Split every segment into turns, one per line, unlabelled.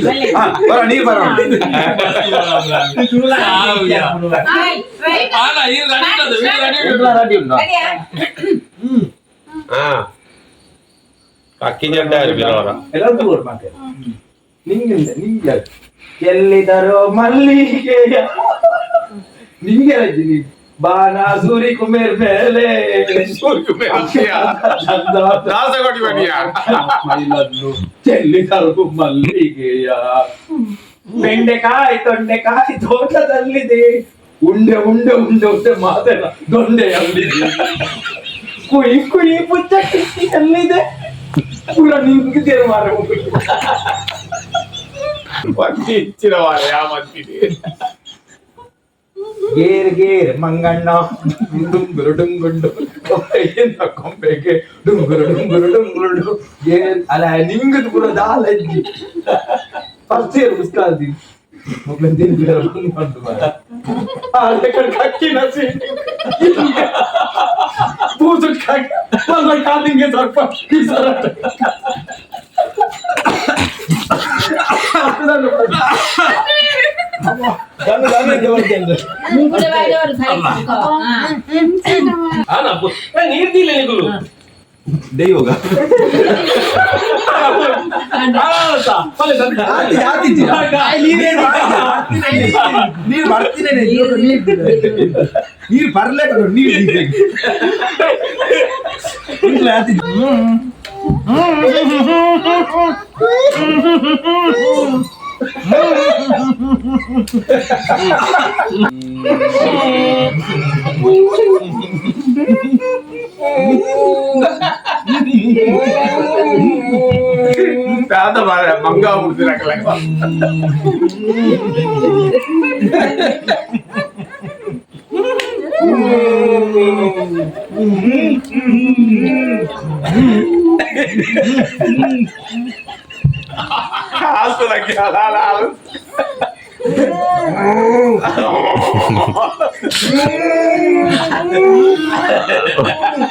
ಸರಿ. ಬರ ನೀರು ಬರ.
ಅಕ್ಕಿ ಜಡ್ಡ.
ನಿಂಗಿಂದ ನಿಂಗೆ ಎಲ್ಲಿದರೋ ಮಲ್ಲಿಗೆಯ ನಿಂಗೆ ರಜನಿ ಬಾನ ಸೂರಿ ಕುಮೇರ್ ಮೇಲೆ ಮೈಲನ್ನು ಚೆಲ್ಲಿದರು ಮಲ್ಲಿಗೆಯ. ಬೆಂಡೆಕಾಯಿ ತೊಂಡೆಕಾಯಿ ತೋಟದಲ್ಲಿದೆ, ಉಂಡೆ ಉಂಡೆ ಉಂಡೆ ಉಂಡೆ ಮಾತೆಲ್ಲ ದೊಂಡೆಯಲ್ಲಿದೆ. ಕುಯ್ ಕುಯ್ ಪುಚ್ಚ ಕಿಟ್ಟಿಯಲ್ಲಿದೆ. ಪೂರ ನಿಂಗೆ ಮಾರ.
ಇಚ್ಚಿನ ವಾರ ಯಾವ ಮಂತಿದೆ.
ಗೇರ್ ಗೇರ್ ಮಂಗಣ್ಣ ಡುಂಗುರು ಡುಂಗುಂಡು ಕೊಂಬೆಯಿಂದ ಕೊಂಬೆಗೆ ಡುಂಗುರು ಡುಂಗುರು ಡುಂಗುರು ಗೇರ್. ಅಲ್ಲ, ನಿಂಗದು ಪೂರ ದಾಲಜ್ಜಿ. ಫಸ್ಟ್ ಇಯರ್ ಮುಸ್ಕಾದಿ ಮೊಗ್ಲನ್ ತಿಂದಿರ ಬಂದು ಕಕ್ಕಿನ ಪೂಜೆ ಕಾದಿಂಗೆ ಸ್ವಲ್ಪ ಈ ಸರ.
ನೀರ್ ದಿಲ್ಲ ನಿಗುಲು.
ದೈವಗ. ನೀರು ಬರ್ತೀನಿ, ನೀರು ಬರ್ಲೇಬೇಕು, ನೀರು.
ದಾದ ಮಾರ ಮಂಗ ಹುಡ್ದಿರಕಲ್ಲ.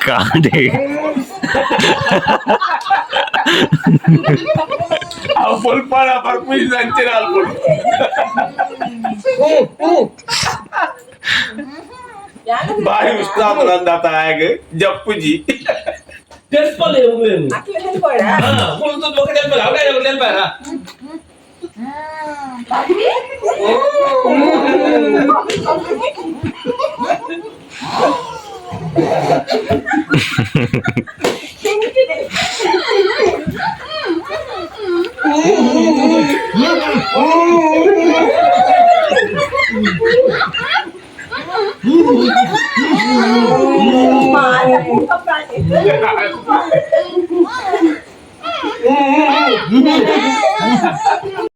ಕಾಡೆ.
ಪುಲ್ಪಾಡ ಪರ್ಮಿಷನ್ ಅಂಚಿನ ಅಲ್ಪುಡು. ಬಾಯಿ ಉಷ್ಣಾಪುರಂದ ತಾಯಗ್ ಜಪ್ಪುಜಿ.
ತೆಲ್ಪಲ್ಲ ಉಗ್ಲೇನು. ఒక తెల్పాలి, అవడే ఒక తెల్పారా.